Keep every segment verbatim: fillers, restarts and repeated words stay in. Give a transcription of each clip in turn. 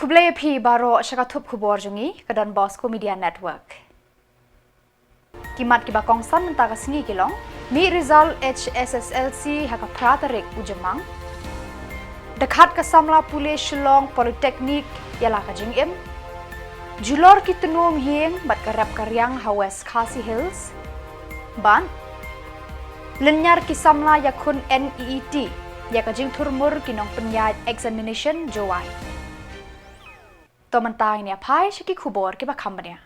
Khublei ïa phi baroh sha ka thup khubor jong ngi ka Don Bosco Media Network. Ki mat kiba kongsan mynta ka sngi ki long: mih result H S S L C ha ka phra tarik u Jymmang. Dkhot ka samla pule Shillong Polytechnic ïa la ka jingim. Julor ki tnum ïing bad ka rep ka riang ha West Khasi Hills. Bad lynñiar ki samla ïakhun N E E T ïa ka jingthurmur ki nongpynïaid examination Jowai. To mynta ngin ïa phai sha ki khubor kiba kham bniah.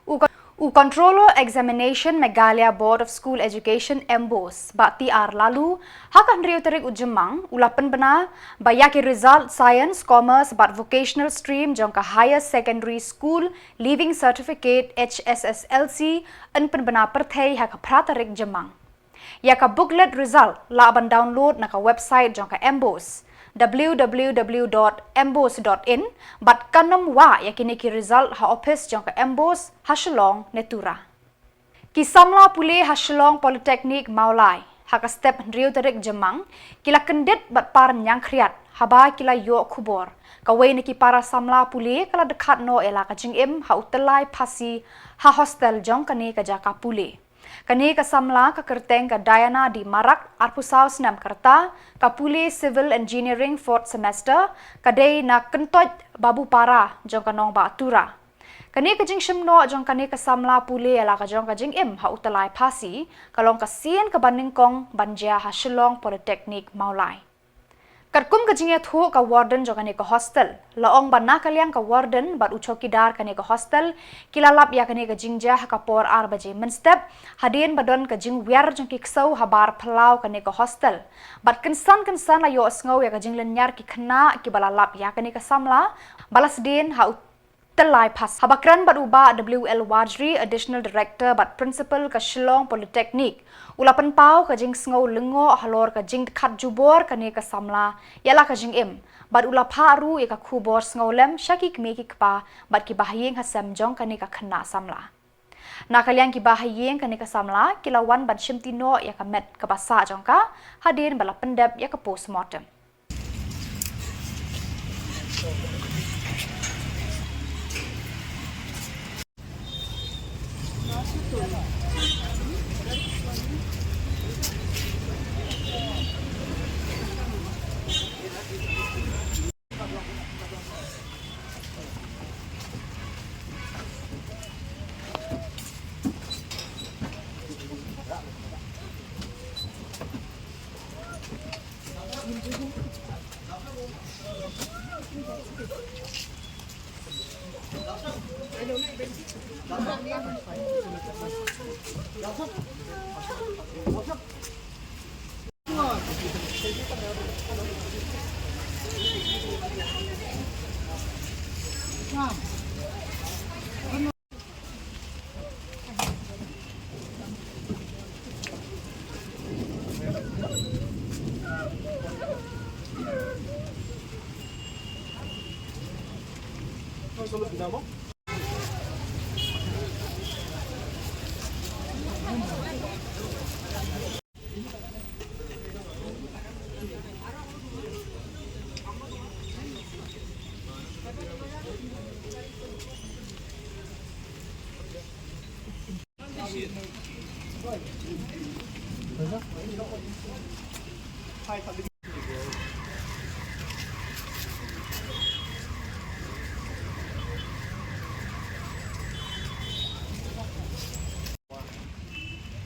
U, u Controller Examination Meghalaya Board of School Education, MBOSE, Bah T R Laloo, ha ka hynriew tarik u Jymmang u la pynbna ba ïa ki result Science, Commerce bad Vocational Stream jong ka Higher Secondary School Leaving Certificate, H S S L C, yn pynbna pyrthei ha ka phra tarik Jymmang. Ïa ka booklet result lah ban download na ka website jong ka MBOSE, W W W dot mbose dot in, bad kan ym wah ïa kine ki result ha ophis jong ka MBOSE ha Shillong ne Tura. Ki samla pule ha Shillong Polytechnic Mawlai ha ka step hynriew tarik Jymmang ki la kyndit bad par ñiangkhriat haba ki la ïoh khubor kawei na ki para samla pule ka la dkhot noh ïa la ka jingim ha u tyllai phasi ha hostel jong kane ka jaka pule. Kane ka samla ka kyrteng ka Diana D Marak, arphew saw snem ka rta, ka pule Civil Engineering fourth semester, ka dei na Kyntoit Babupara jong ka nongbah Tura. Kane ka jingshim noh jong kane ka samla pule ïa la ka jong ka jingim ha u tyllai phasi ka long ka sien kaba nyngkong ban jia ha Shillong Polytechnic Mawlai. Katkum ka jingïathuh ka warden jong kane ka hostel, la ong ba na ka liang ka warden bad u chowkidar kane ka hostel ki la lap ïa kane ka jingjia ha ka por ar baje mynstep, hadien ba don ka jingwiar jong ki ksew habar phyllaw kane ka hostel. Bad kynsan kynsan la ïohsngew ïa ka jinglynñiar ki khynnah kiba la lap ïa kane ka samla ba la sdien ha u tyllai phasi. Haba kren bad u Bah W L Warjri, Additional Director bad Principal ka Shillong Polytechnic, u la pynpaw ka jingsngew lyngngoh halor ka jingdkhot jubor kane ka samla ïa la ka jingim, bad u la phah ruh ïa ka khubor sngewlem sha ki kmie ki kpa bad ki bahaïing hasem jong kane ka khynnah samla. Na ka liang ki bahaïing kane ka samla ki la wan ban shimti noh ïa ka met kaba sah jong ka hadien ba la pyndep ïa ka postmortem.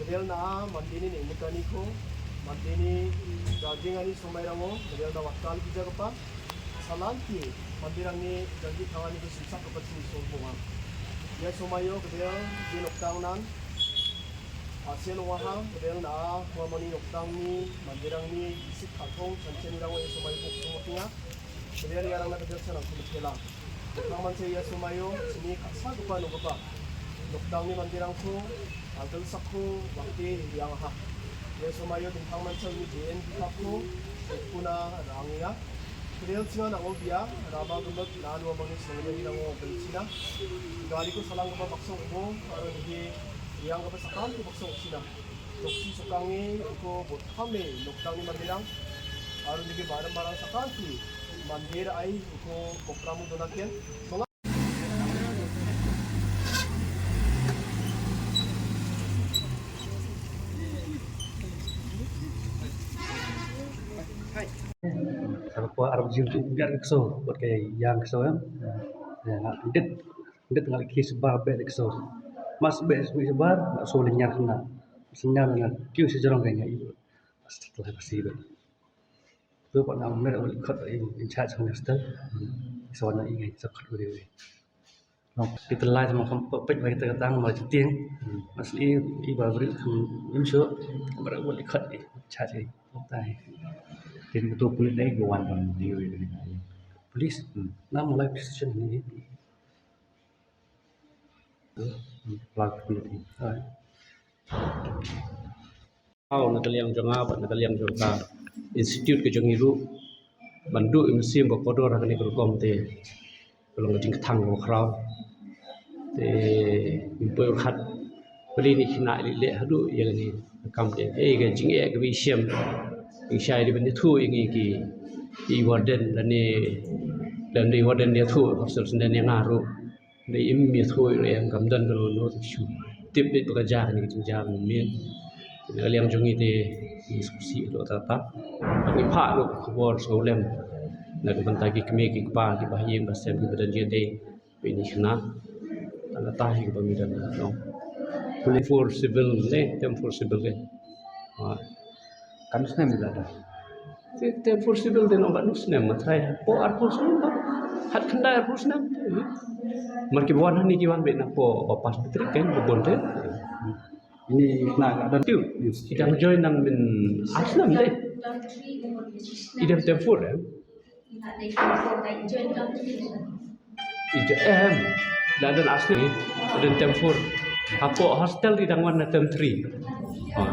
Kdel na Mandini ne mutani ko, Mandini jajing ani somai rango, kdel na wakal kija kapa, salanti, Mandirang ni janji thangani ko sumsak kapa sini somai. Ïa somai ïo kdel, di noktang nan, Asian waha, kdel na, Kuamoni noktang ni, Mandirang ni, isik khatong, chanchen rango ïa somai ko somai ïa, kdel ïa rang na kdel sana sumai kela. Dkhang man se ïa somai ïo, sini kasa kapa no kapa. Noktang ni Mandirang ko, angkel sakho, wakti yang ha. Ïa somai ïo dkhang man se ni J N B ko, kuna rang ïa. Kdel singa na obia, rama gumbat na nuwa mangi singa ni rang o bensina. Gari ko salang kapa baksong bo, aro ni yang kapa sakam ko baksong sina. Doksi sukang ni ko bot kami, noktang ni Mandirang. Aro ni baram barang sakam ki. Mandir ai ko program dona kian. Sa ka por ar bajing tu biar ka kso, buat ka yang kso em. Ya, ngat dit, dit ngat ki sebar bek ka kso. Mas bek sebar, ngat so lenyar na. Senyar na, kiu sejrong ka nya i. Mas telah pasti bek. Tu pat nga mer ul khot in, in charge hong hostel. So na i ngai sa khot ul ul. Nong, kita lai sama kam pet bai kita katang ma jitiang. Mas i, i ba beri kam im shu, mer ul khot i, charge i. Tai. Tin tu pulit dai go wan kam diu i. Police. Hmm. Na mulai police station ni. Hmm. Plak pulit ni. Hai. Hau na ka liang jong nga bad na ka liang jong ka institute ka jong ngi ruh ban duh ïa mynsiem ba kordor ha kane ka rukom te ka long ka jingkthang kaba khraw. Te ngim poi ryngkat, balei ngi khynnah leh leh haduh ïa kane ka kam te, eh, ka jingeh kaba i shem. Ngi shai dei ban ïathuh ïa ngi ki, ki warden lane, lane warden ïathuh hostel senden ïa nga ruh. Dei im ïathuh ïa em kam don kano kano te shu tip beit ba ka jia kane ka jingjia mynmiet. Na ka liang jong ngi te ngi sngewsih ïa kata kata. Bad ngi phah ruh ka khubor sngewlem na ka bynta ki kmie ki kpa kiba ha ïing ba sem kiba don jingïadei bad ngi khynnah. Tang kata hi kaba ngi don, no. Tem four civil ne, tem four civil ke. Ha. Katno snem ïa lada? Te, tem four civil te nong katno snem ma trai. Hapoh arphew snem ba. Hatkhyndai arphew snem. Mar kiba wan hangne ki wan beit napoh ba pass matric kan ba bun te. Ini na ka don tiu. I dang join nang min ar snem te. I dang tem four em. I jo-, em, la don ar snem, la don tem four. Hapoh hostel i dang wan na tem three. Ha.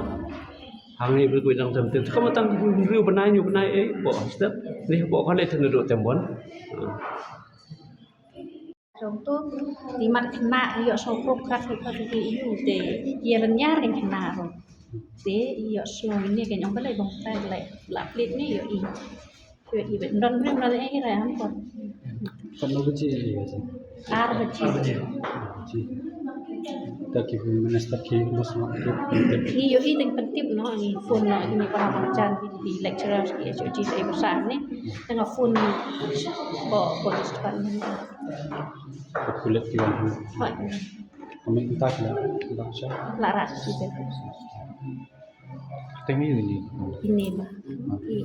Hangne bri ku i dang tem three. Ka ma tang ku riu bnai ñu bnai ei, hapoh hostel. Ni hapoh college te na do tem one. Ha. Jong tu, ti mat khynnah ïoh sngewkhup khat ki khat ki ïu te. Ïa lynñiar kan khynnah ruh. Te ïoh sngew ini kan ong balei bong tai balei. La plit ni ïoh i. Ïoh i bad don briew na ei ra am ko. Katno baje ïa ka? Ar baje. Ar baje. Ar baje. Ta ki minister ki mos ma ki. Ngi ïoh i tang pyntip noh ngi phone noh ngi para marjan ki, ki lecturer ki H O D sa i basa ni. Tang phone ko police department. Ko kulit ki wan. Hoi. Kami kita kena kita. La ras kita. Teng ini. Ini ba. I.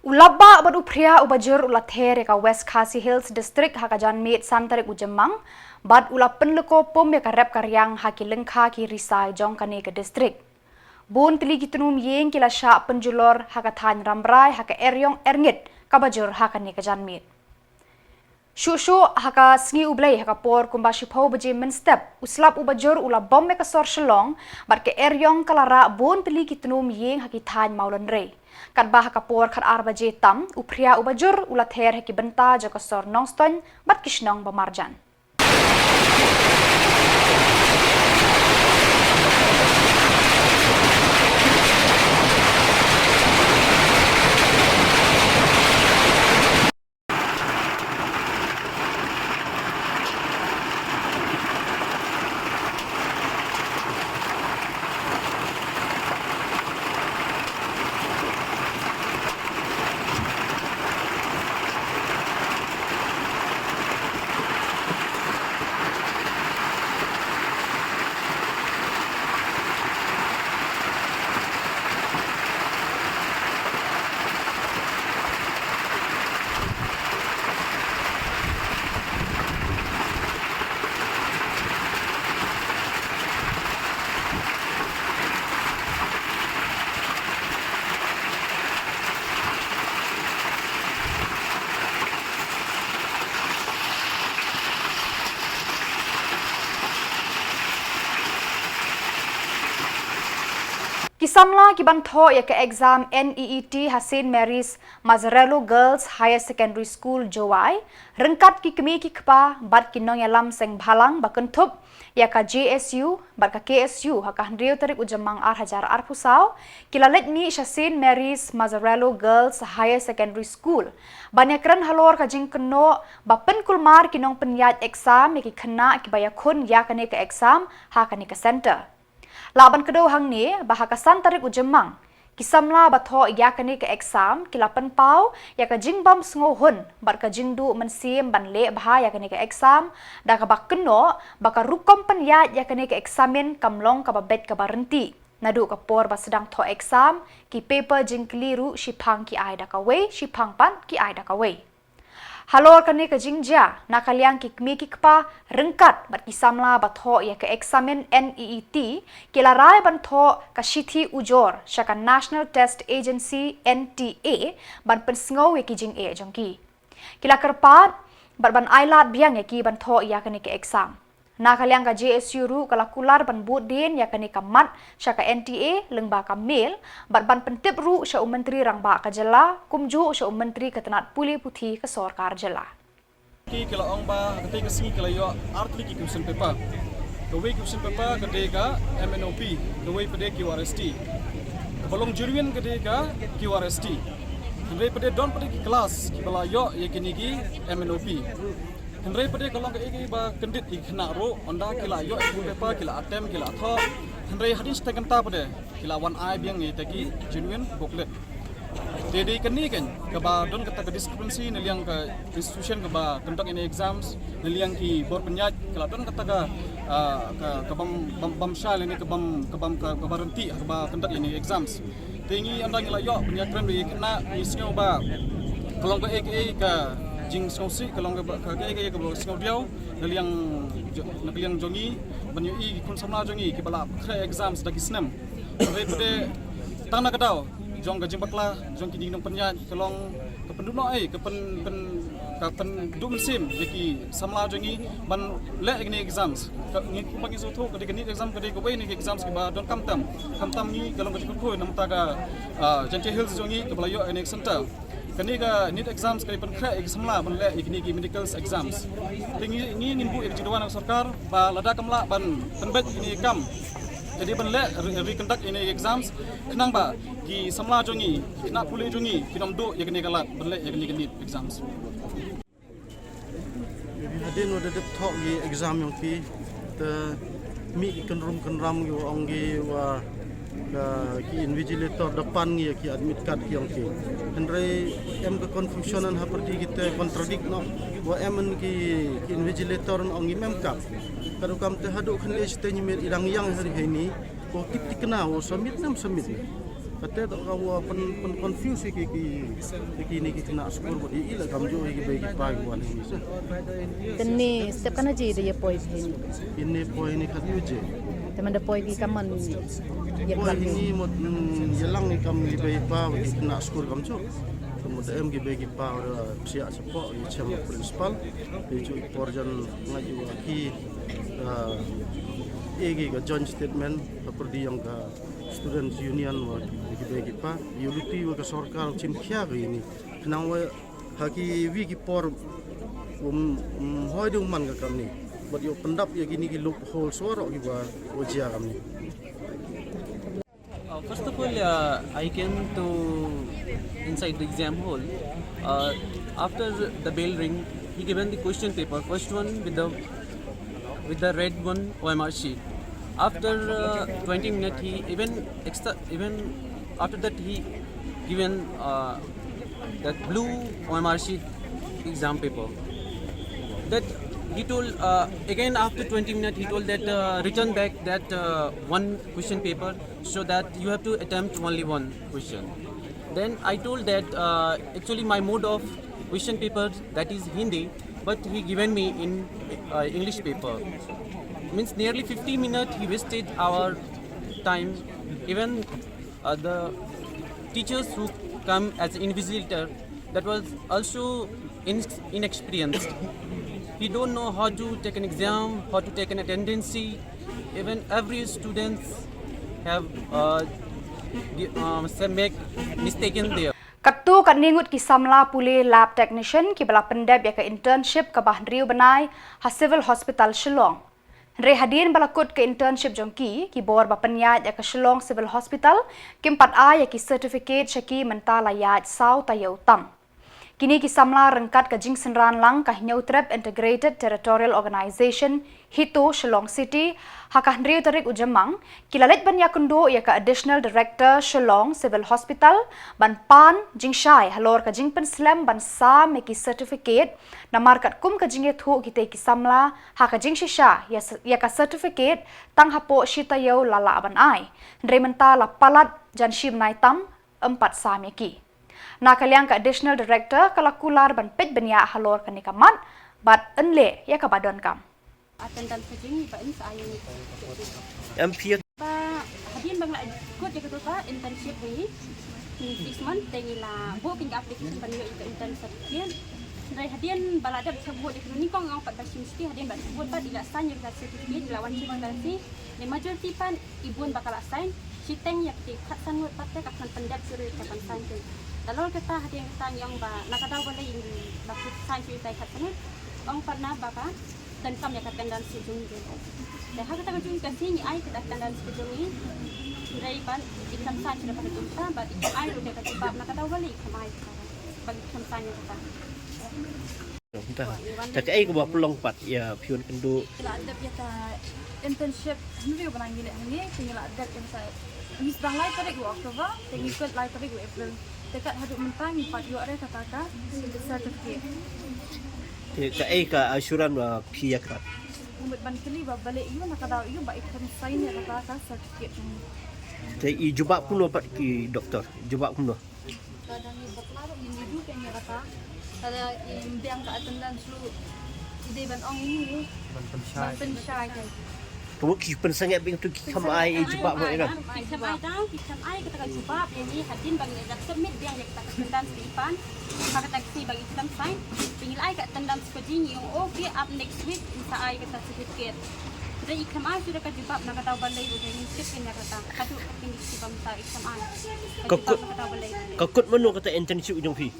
U Lapbah bad u Phria uba jur u la ther ïa ka West Khasi Hills District ha ka janmiet san tarik u Jymmang, bad u la pynlyko pum ïa ka rep ka riang ha ki lyngkha ki risa jong kane ka district. Bun tylli ki tnum ïing ki la shah pynjulor ha ka thaiñ Rambrai ha ka eriong erngit kaba jur ha kane ka janmiet. Shuh shuh ha ka sngi U Blei ha ka por kumba shiphew baje mynstep, u slap uba jur u la bom ïa ka sor Shillong, bad ka eriong ka la rah bun tylli ki tnum ïing ha ki thaiñ Mawlynrei. Katba ha ka por khatar baje tam, u Phria uba jur u la ther ha ki bynta jong ka sor Nongstoiñ bad ki shnong ba marjan. Samla ki ban thoh ïa ka exam N E E T ha Saint Mary's Mazzarello Girls Higher Secondary School, Jowai, ryngkat ki kmie ki kpa bad ki nongïalam seng bhalang ba kynthup ïa ka J S U bad ka K S U, ha ka hynriew tarik u Jymmang ar hajar arphew saw, ki la leit mih sha Saint Mary's Mazzarello Girls Higher Secondary School ban ïakren halor ka jingkynnoh ba pynkulmar ki nongpynïaid exam ïa ki khynnah kiba ïakhun ïa kane ka exam ha kane ka centre. Lah ban kdew hangne ba ha ka san tarik u Jymmang, ki samla ba thoh ïa kane ka exam ki la pynpaw ïa ka jingbym sngewhun bad ka jingduh mynsiem ban leh bha ïa kane ka exam, da kaba kynnoh ba ka rukom pynïaid ïa kane ka eksamin kam long kaba beit kaba ryntih. Naduh ka por ba sdang thoh exam, ki paper jingkylli ruh shiphang ki ai da kawei, shiphang pat ki ai da kawei. Halor kane ka jingjia, na ka liang ki kmie ki kpa ryngkat bad ki samla ba thoh ïa ka eksamin N E E T, ki la rai ban thoh ka shithi ujor sha ka National Test Agency, N T A, ban pynsngew ïa ki jingeh jong ki. Ki la kyrpad bad ban ailad biang ïa ki ban thoh ïa kane ka exam. Na ka liang ka J S U ruh ka la kular ban bud dien ïa kane ka mat sha ka N T A lyngba ka mail, bad ban pyntip ruh sha u Myntri Rangbah ka jylla, kumjuh sha u Myntri ka tnat pule puthi ka sorkar jylla. Ki, ki la ong ba katei ka sngi ki la ïoh artylli ki question paper. Kawei question paper ka dei ka M N O P, kawei pat dei Q R S T. Kaba long genuine ka dei ka Q R S T. Hynrei pat dei don pat dei ki class kiba la ïoh ïa kine ki M N O P. Hynrei pat dei ka long kaei kaei ba kyndit ïa ki khynnah ruh, ynda ki la ïoh ïa ki paper, ki la attempt, ki la thoh. Hynrei hadien shiteng kynta pat dei ki la wan ai biang ïa kita ki genuine booklet. Te dei kane keiñ kaba don kata ka discrepancy na liang ka institution kaba conduct ïa kine exams, na liang ki bor pynïaid ka la don kata ka, ah, ka, ka bym, bym, bym shai lane ka bym, ka bym, ka, kaba ryntih kaba conduct ïa kine exams. Te ngi ynda ngi la ïoh ban ïakren bad ki khynnah, ngi sngew ba ka long kaei kaei ka jingsngewsih, ka long kaba, ka, kaei kaei kaba sngewdiaw na liang jo-, na ka liang jong ngi, ban ïohi ki khun samla jong ngi kiba la khreh exams da ki snem. Hynrei pat dei tang na ka daw jong ka jingbakla jong kine ki nongpynïaid, ka long ka pynduh noh ei, ka pyn, pyn, ka pynduh mynsiem ïa ki samla jong ngi ban leh ïa kine exams. Ka, ngi, kumba ngi sngewthuh, ka dei ka NEET exam ka dei kawei na ki exams kiba donkam tam. Khamtam ngi ka long ka jingkyrkhu na ka bynta ka, ah, Jaintia Hills jong ngi kaba la ïoh ïa kane ka center. Kane ka NEET exams ka dei pynkhreh ïa ki samla ban leh ïa kine ki medical exams. Te ngi, ngi ngin buh ïa ka jingdawa na ka sorkar ba lada kam lah ban pynbeit ïa kine ki kam, ka dei ban leh re-, reconduct ïa kine ki exams, khnang ba ki samla jong ngi, ki khynnah pule jong ngi kin ym duh ïa kane ka lad ban leh ïa kine ki NEET exams. Hadien wa da dep thoh ki exam jong ki, te mih ki kynrum kynram ki wa ong ki wa ka, ki invigilator da pan ngi ïa ki admit card ki ong ki. Hynrei em ka confusion, ha pyrdi kita contradict noh. Wa em, ki, ki invigilator ong ki mem kap. Ka rukom te haduh khyndiat shiteng miet i dang ïeng ha ri heini. Ko kit tikna wa submit ne em submit. Kata te ka wa pyn, pyn confuse ki, ki, ki ni ki khynnah skul, bad i la kamjooh ki bei ki pa ki wan heini. Kane step kane ji da ïa poi heini. Ini poi ni khat ïa je. Te man da poi ki kaman ïa poi plat ni. Ini mut, mm, ïa lang ni kam ki bei pa ki khynnah skul kamjooh. Te mut em ki bei ki pa da psiah shapoh ïa chem principal. Ïa ju i por jan ngai ïa ki, ah, ïa ki ka joint statement ha pyrdi jong ka Students Union wa ki bei ki pa. Ïa luti wa ka sorkar chim khia ka ini. Khnang wa ha ki wi ki por um, um, hoi dei u man ka kamni. Bad ïoh pyndap ïa kini ki loopholes waroh kiba wa jia kamni. Uh, first of all, uh, I came to inside the exam hall. Uh, after the bell ring, he given the question paper, first one with the, with the red one O M R sheet. After, uh, twenty minutes, he even extra, even after that he given, uh, that blue O M R sheet exam paper. That he told, uh, again after twenty minutes, he told that, uh, return back that, uh, one question paper, so that you have to attempt only one question. Then I told that, uh, actually my mode of question paper, that is Hindi, but he given me in, uh, English paper. Means nearly fifty minutes he wasted our time. Even, uh, the teachers who come as invigilator, that was also in-, inexperienced. He don't know how to take an exam, how to take an attendance. Even every students have, uh, Gi- uh, must have make mistaken there. Katto katne ngut ki samla pule lab technician kiba la pyndep ïa ka internship kaba hynriew bnai ha Civil Hospital Shillong. Hynrei hadien ba la kut ka internship jong ki, ki bor ba pynïaid ïa ka Shillong Civil Hospital kim pat ai ïa ki certificate sha ki mynta la ïaid saw taïew tam. Kine ki samla ryngkat ka jingsynran lang ka Hynñiewtrep Integrated Territorial Organization, HITO, Shillong City, ha ka hynriew tarik u Jymmang, ki la leit ban ïakynduh ïa ka Additional Director Shillong Civil Hospital ban pan jingshai halor ka jingpynslem ban sam ïa ki certificate, namar katkum ka jingïathuh kitei ki samla ha ka jingshisha ïa, ïa ka certificate tang hapoh shi taïew la lah ban ai. Hynrei mynta la palat jan shi bnai tam ym pat sam ïa ki. Na ka liang ka Additional Director ka la kular ban peit bniah halor kane ka mat bad yn leh ïa kaba donkam. Attendance ka jong ngi ba yn sa ai ïa ngi. Em phi Ba hadien ba ngi la kut ïa kata ka internship jong ngi, hmm, six month, te ngi la buh ïa ka application ban ïoh ïa ka intern certificate. Hynrei hadien ba la dep sha buh ïa kata, nyngkong ngi ong pat ba shim shuti, hadien ba sha buh pat ngi la sign ïa ka certificate, ngi la wan check ïa ka, shi ne majority pat i bun ba ka la sign, shiteng ïa kata khatsan ngut pat te ka khlem pyndep shuh ruh ïa ka ban sign te. Nalor kata hadien kata ngi ong ba na ka daw balei i la kut sign shuh ïa ka khatsan ngut, ong pat na ba ka donkam ïa ka attendance ka jong ngi. Te ha kata ka jong ka sngi ngi ai ka attendance ka jong ngi. Hynrei ban i khlem sign shuh ïa ka jong ka, ba i khlem ai ruh ïa ka jubab na ka daw balei i khlem ai. Ba i khlem sign ïa kata. Kumta. Te kaei kaba pynlong pat ïa phi wan kynduh? Ngi la dep ïa ka internship hynriew bnai ngi leh hangne, te ngi la dep ïa ka, ngi sdang lai tarik u October, te ngi kut lai tarik u April. Te kat haduh mynta ngim pat ïoh re kata ka certificate. Te kaei ka assurance ba phi ïa ka? Ngi mut ban kylli ba balei ïa u, na ka daw ïa u ba i khlem sign ïa kata ka certificate. Te i jubab kumno pat ki doktor? Jubab kumno? Ka dang i bakla ruh ngim ju pynïaid ïa kata. Ka dang i biang ka attendance ruh i dei ban ong ïa ngi ban pynshai. Ban pynshai ka. Ka mut ki pynsangeh biang tu ki khlem ai jubab ruh ïa ngi. Ki khlem ai dang, ki khlem ai kata ka jubab ïa ngi hadien ba ngi la submit biang ïa kata ka attendance ka i pan. Ha kata ka sngi ba ngi khlem sign. Ba ngi la ai ka attendance ka jong ngi, ong okay, up next week in sa ai kata certificate. Te i khlem ai shuh da ka jubab na ka daw balei ruh ngim tip ïa kata. Haduh ka sngi ba mynta i khlem ai. Ka kut, ka kut mano kata internship jong phi?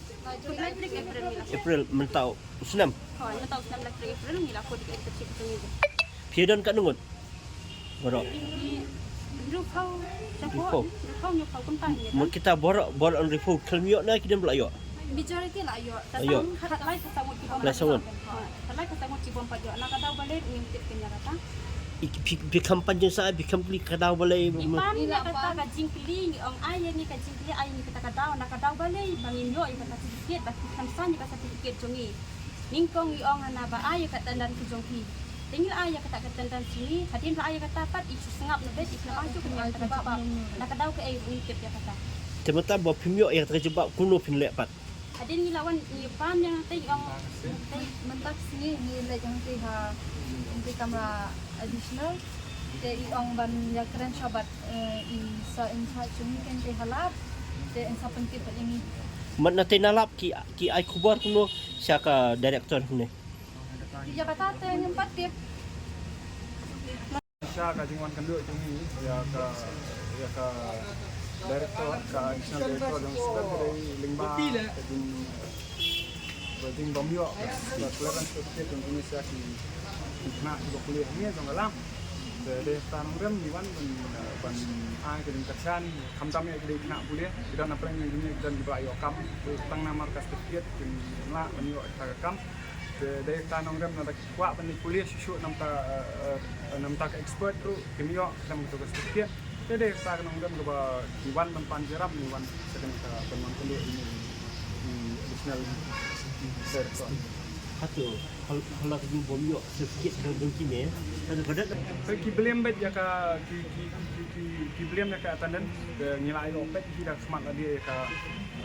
Kut lai tarik April ngi la. April mynta u snem? Hooid, mynta u snem lai tarik April ngi la kut ka internship jong ngi. Phi don katno ngut? Baroh. Hynriewphew. Hynriewphew. Hynriewphew, hynriewphew kumta ngi. Mut kita baroh, baroh hynriewphew khlem ïoh ne ki don ba la ïoh? Majority la ïoh. La ïoh. Khatlai khatsngut ki bym pat ïoh. Khatlai khatsngut ki bym pat ïoh. Na ka daw balei ngim tip ïa kata. I phi, phi khlem pan jingshai, phi khlem kylli ka daw balei. Ngi pan ïa kata ka jingkylli, ngi ong ai ïa ngi ka jingkylli, ai ïa ngi kata ka daw, na ka daw balei ba ngim ïoh ïa kata certificate, ba phi khlem sign ïa ka certificate jong ngi. Nyngkong ngi ong hana ba ai ïa ka attendance ka jong phi. Te ngi la ai ïa kata ka attendance jong ngi, hadien la ai ïa kata pat i shu sngap na bed, i khlem ai shuh ka jubab. Na ka daw kaei ruh ngim tip ïa kata. Te mynta ba phim ïoh ïa kata ka jubab kumno phin leh pat? Hadien ngi la wan ngi pan ïa hangtei, i ong hangtei. Mynta ka sngi ngi leit hangtei ha, hangtei kamra additional. Te i ong ban ïakren shuwa bad, eh, i sir in charge jong ngi, kan tei ha lab. Te in sa pyntip bad ïa ngi. Mynta na tei na lab ki, ki ai khubor kumno sha ka director kumne? Ïa kata te ngim pat tip. Sha ka jingwan kynduh jong ngi ïa ka, ïa ka director, ka additional director jong hospital, ka dei lyngba ka jing, ka jingbym ïoh ka clearance certificate jong ngi sha ki khynnah kiba pule hangne jong ka lab. Te dei kata nongrim ngi wan ban, ban ai ka jingkyrshan, khamtam ïa ki dei khynnah pule, ki don na pdeng jong ngi, ki don kiba la ïoh kam, tang namar ka certificate kim lah ban ïoh ïa ka kam. Te dei kata nongrim na da kwah ban ïa pule shuh shuh namar ka, eh, eh, namar ka expert ruh kim ïoh khlem ka certificate. Te dei kata ka nongrim kaba ngi wan ban pan jingïarap, ngi wan sa kane ka ban wan kynduh ïa i additional director. Hato hal-, hala ka jingbym ïoh certificate ka jong kine. Hato ka dei. Te ki blame beit ïa ka, ki, ki, ki, ki, ki blame ïa ka attendance, te ngi la ïoh peit ki da khmat lade ïa ka,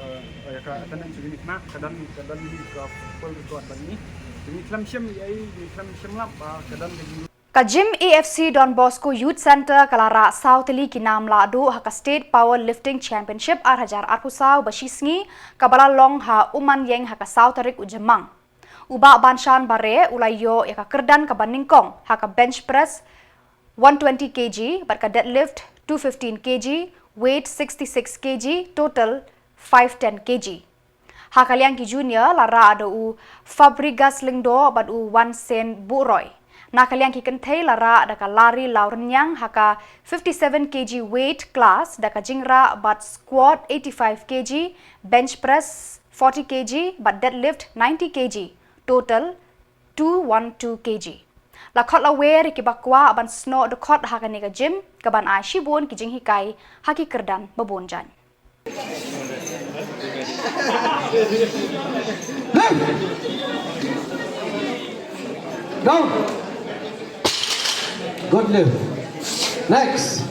eh, ïa ka attendance jong kine khynnah, ka don, ka don hi ka full record bad ngi. Ngi khlem shim ei, ngi khlem shim lap ba ka don ka jing- Ka Jim A F C Don Bosco Youth Centre ka la rah saw tylli ki nam lahduh ha ka State Power Lifting Championship ar hajar arphew saw ba shisngi kaba la long ha Umanying ha ka saw tarik u Jymmang. U Bah Banshan Bare u la ïoh ïa ka kyrdan kaba nyngkong ha ka bench press one twenty K G bad ka deadlift two fifteen K G, weight sixty-six K G, total five ten K G. Ha ka liang ki junior la rah da u Fabregas Lyngdoh bad u Wansen Buroy. Na ka liang ki kynthei la rah da ka Lari Lawrniang ha ka fifty-seven K G weight class da ka jingrah bad squat eighty-five K G, bench press forty K G bad deadlift ninety K G, total two one two K G. La khot la wer ïa kiba kwah ban snoh dkhot ha kane ka gym, kaban ai shibun ki jinghikai ha ki kyrdan babun jaiñ. Down. Good lift. Next.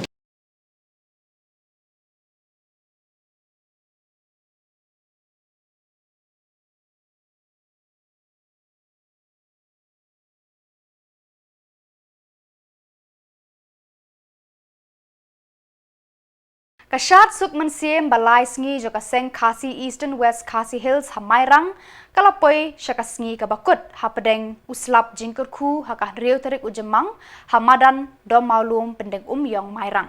Ka shad suk mynsiem ba lai sngi jong ka seng Khasi Eastern West Khasi Hills ha Mairang ka la poi sha ka sngi kaba kut hapdeng u slap jingkyrkhu ha ka hynriew tarik u Jymmang ha madan Dom Mawlum, Pyndengumiong, Mairang.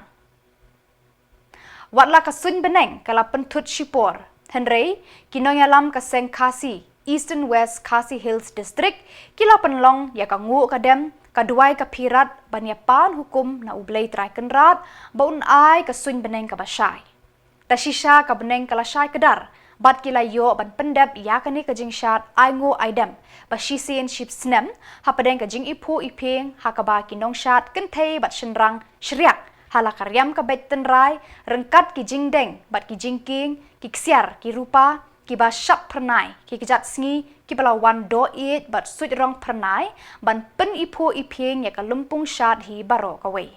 Wat la ka suiñ bneng ka la pynthut shipor, hynrei ki nongïalam ka seng Khasi Eastern West Khasi Hills District ki la pynlong ïa ka nguh ka dem, ka duwai ka phirat ban ïa pan hukum na U Blei Trai Kynrad ba un ai ka suiñ bneng kaba shai. Ta shisha ka bneng ka la shai kdar bad ki la ïoh ban pyndep ïa kane ka jingshad ainguh aidem ba shisien shi snem hapdeng ka jingiphuh iphieng ha kaba ki nongshad kynthei bad shynrang shriak ha la ka riam ka beit tynrai ryngkat ki jingdeng bad ki jingkieng, ki ksiar, ki rupa, kiba shap phyrnai, ki kjat sngi, kiba la wan doh ïeit bad suit rong phyrnai ban pyniphuh iphieng ïa ka lympung shad hi baroh kawei.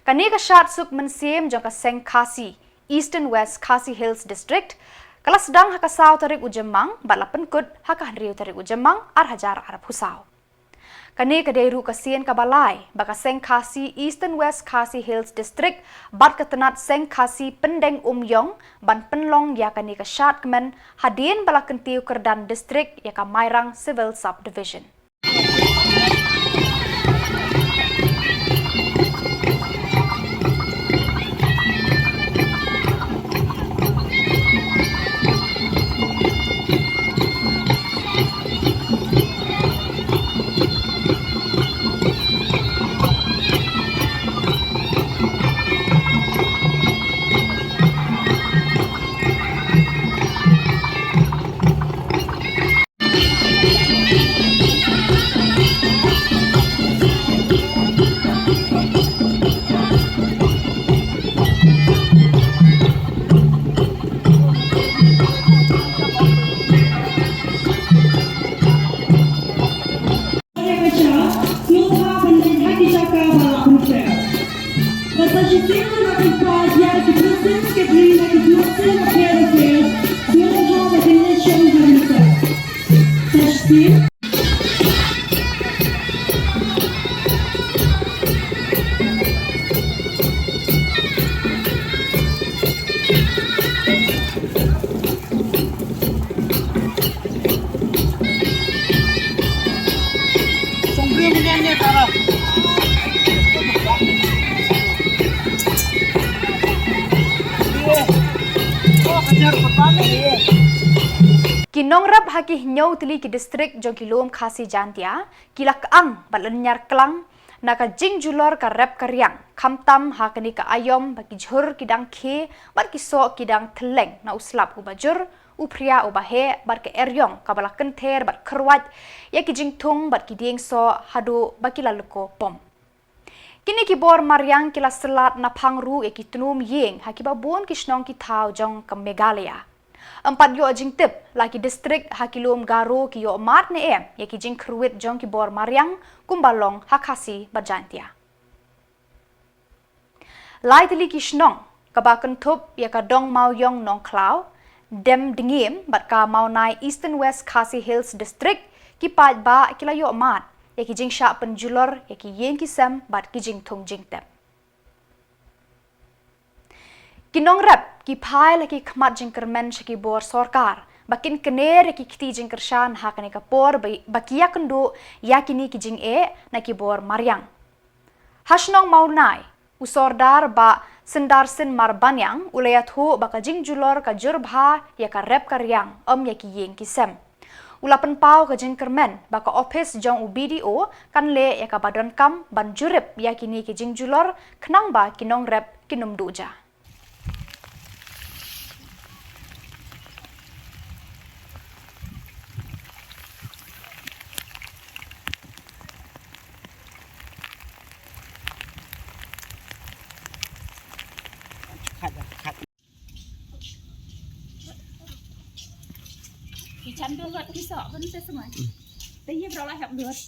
Kane ka shad suk mynsiem jong ka seng Khasi Eastern West Khasi Hills District ka la sdang ha ka saw tarik u Jymmang bad la pynkut ha ka hynriew tarik u Jymmang ar hajar arphew saw. Kane ka dei ruh ka sien kaba lai ba ka seng Khasi Eastern West Khasi Hills District bad ka tnat seng Khasi Pyndengumiong ban pynlong ïa kane ka shad kmen hadien ba la kyntiew kyrdan district ïa ka Mairang Civil Subdivision. Ki nongrep ha ki hynñiew tylli ki district jong ki lum Khasi Jaintia ki la kyang bad lynñiar klang na ka jingjulor ka rep ka riang, khamtam ha kane ka aïom ba ki jhur ki dang khie bad ki soh ki dang thylleng na u slap uba jur, u phria uba heh bad ka eriong kaba la kynther bad khyrwait ïa ki jingthung bad ki dieng soh haduh ba ki la lyko pom. Kine ki bor mariang ki la syllat naphang ruh ïa ki tnum ïing ha kiba bun ki shnong ki thaw jong ka Meghalaya. Ym pat ïoh jingtip la ki district ha ki lum Garo ki ïoh mad ne em ïa ki jingkhyrwit jong ki bor mariang kumba long ha Khasi bad Jaintia. Lai tylli ki shnong kaba kynthup ïa ka Dong Mawïong Nongkhlaw, Dem Dngiem bad ka Mawnai Eastern West Khasi Hills District ki paidbah ki la ïoh mad ïa ki jingshah pynjulor ïa ki ïing ki sem bad ki jingthung jingtep. Ki nongrep ki phai la ki khmat jingkyrmen sha ki bor sorkar ba kin kner ïa ki kti jingkyrshan ha kane ka por ba, ba ki ïakynduh ïa kine ki jingeh na ki bor mariang. Ha shnong Mawnai, U Sordar Bah Sundar Singh Marbaniang u la ïathuh ba ka jingjulor ka jur bha ïa ka rep ka riang, ym ïa ki ïing ki sem. U la pynpaw ka jingkyrmen ba ka ophis jong u B D O kan leh ïa kaba donkam ban jurip ïa kine ki jingjulor khnang ba ki nongrep kin ym duh ja. Ki chan dong gat ki sok ban te semai. Te ye bro la hep lut.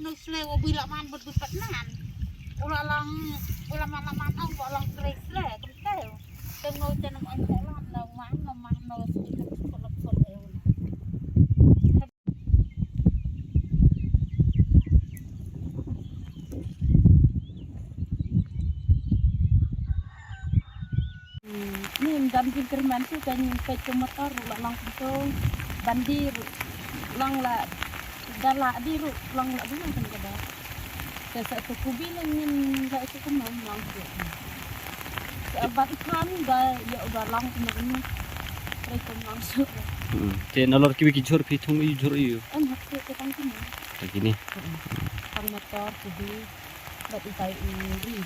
Nusle wo bui la man bud bui pat nan. Ula lang, ula man la man ong, ula lang kre sle, kemte. Tem no chen mo ong ula na man, na man no sle, kemte, kemte, kemte. Ni ym don jingkyrmen tu kan peit ka motor ruh la long kumto, ban die ruh long la, da la die ruh long la duna kan ka da. Te sa tu kubi la ngin la tu kumno long tu. Sa bat khan ba ïa ba long kumno ni. Peit kumno long tu. Hmm. Te nalor kiwi ki jhur phi thung i jhur i. Em hak tu ka tang kumno. Lagi ni. Tang motor kubi. Bad utai u ri.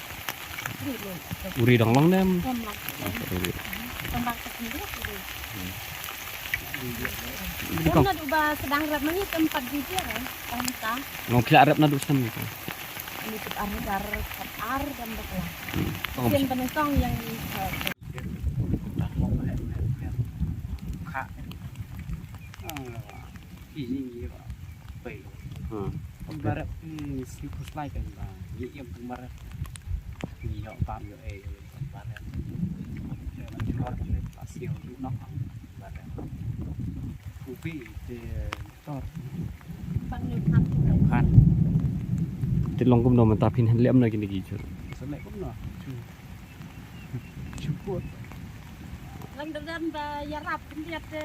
Ri lo. U ri dang long nem. Dang long. Ah, u ri. Tang bang ka sendiri u ri. Hmm. Dang naduh ba sedang rep mani tempat jujur eh. Tang ta. Long khla rep naduh sem ni. Ini tu ar dar ar dan bakla. Hmm. Sien benetong yang ni. Kha. Ah. Ini ni ba. Pai. Hmm. Barat ni si kuslai kan ba. Ni yang kemarin. Ni yo tam yo eh kemarin. Dia nak jual ni plastik ni nak barat. Kupi de tor. Pan ni pan. Pan. Te long kumno mynta phin hynlem na kine ki jhur. Sa leh kumno. Chu. Chu kot. Lang da don ba ïarap khyndiat te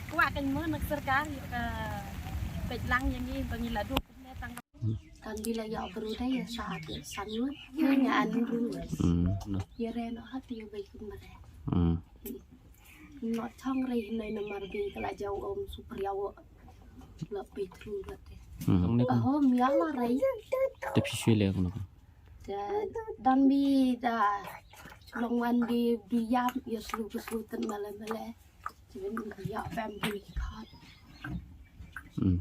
kwah kan mo na sorkar ïa ka peit lang ïa ngi ba ngi la duk ne tang. Kan bi la ïa bru dei ïa sa te san ngut ïa ngan bru. Hmm, no. Ïa re no ha te ïa bai kum re. Hmm. No chang re hinai namar bi ka la jaw om supria wo. La pei thru la te. Hmm. Ahom ïa la re. Te phi shui le ko no. Te dan bi da long wan bi bi yap ïa slu bi slu ten male male. Jibin bi yap bam bi khat. Hmm.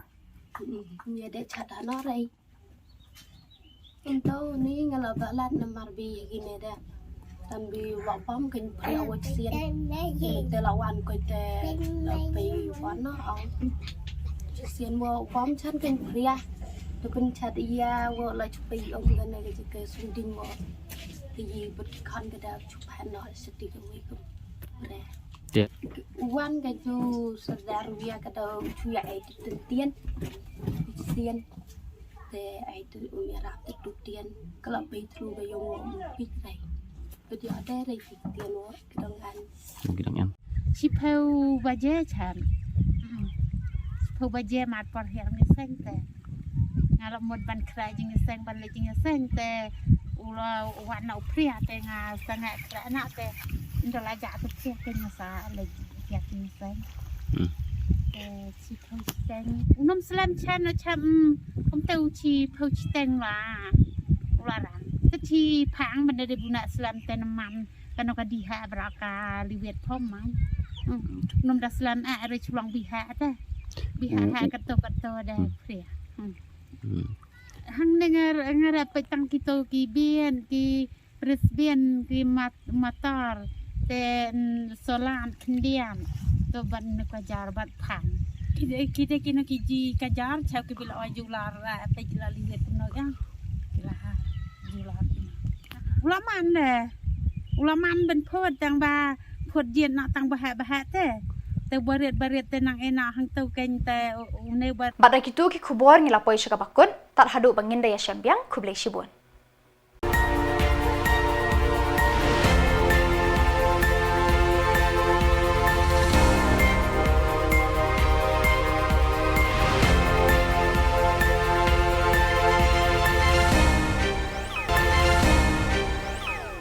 Hmm, ïa de chat da na rei. Ento ni nga la balat namar bi ïa kine de. Dan bi wa bam ken pria wa sien. Te la wan ko te la pei wa na au. Sien wa bam chan ken pria. Te pen chat ïa wa la chupai om gane ke ke sunding wa. Te yi bot kan ke da chupai na seti ke wi ke pria. Te. Wan ke ju sadar wia ke da chu ya ai tu tien. Sien. Te ai tu u ya rap tu tien. Kalau pai tu ke yong wa mu pi rai. Ke dia ada rai pi tien wa ke dang an. Ki dang an. Shiphew baje chan. Hmm. Shiphew baje mar por hiar ngi seng te. Nga la mut ban khra jingïaseng ban leh jingïaseng te u la wan na u phria te nga sangeh khra na te. Ynda la jah te phria te nga sa leh jingïaseng. Hmm. Te chi phew chi teng. U num slem chan no cham. Kum te u chi phew chi teng la. U la ran. Te chi phang ban da de buna slem te naman. Kano ka di ha bra ka liwet phom man. Num da slem a re chulang bi ha te. Bi ha ha kato kato da pria. Hang ne ngar ngar pe tang kito ki bien ki pres bien ki mat matar te solan khyndiat to ban ne ka jar bat phan. Kite kite kino ki ji ka jar chau ki bila oi jular ra pe jila liwet no ya. Kila ha jular. Ula man de. Ula man ban phot tang ba phot jin na tang ba ha ba ha te. Te barit barit te nang ena hang tau keng te une ba. Bad da kitu ki khubor ngi la poi sha kaba kut, tad haduh ba ngin da ïashem biang, khublei shibun.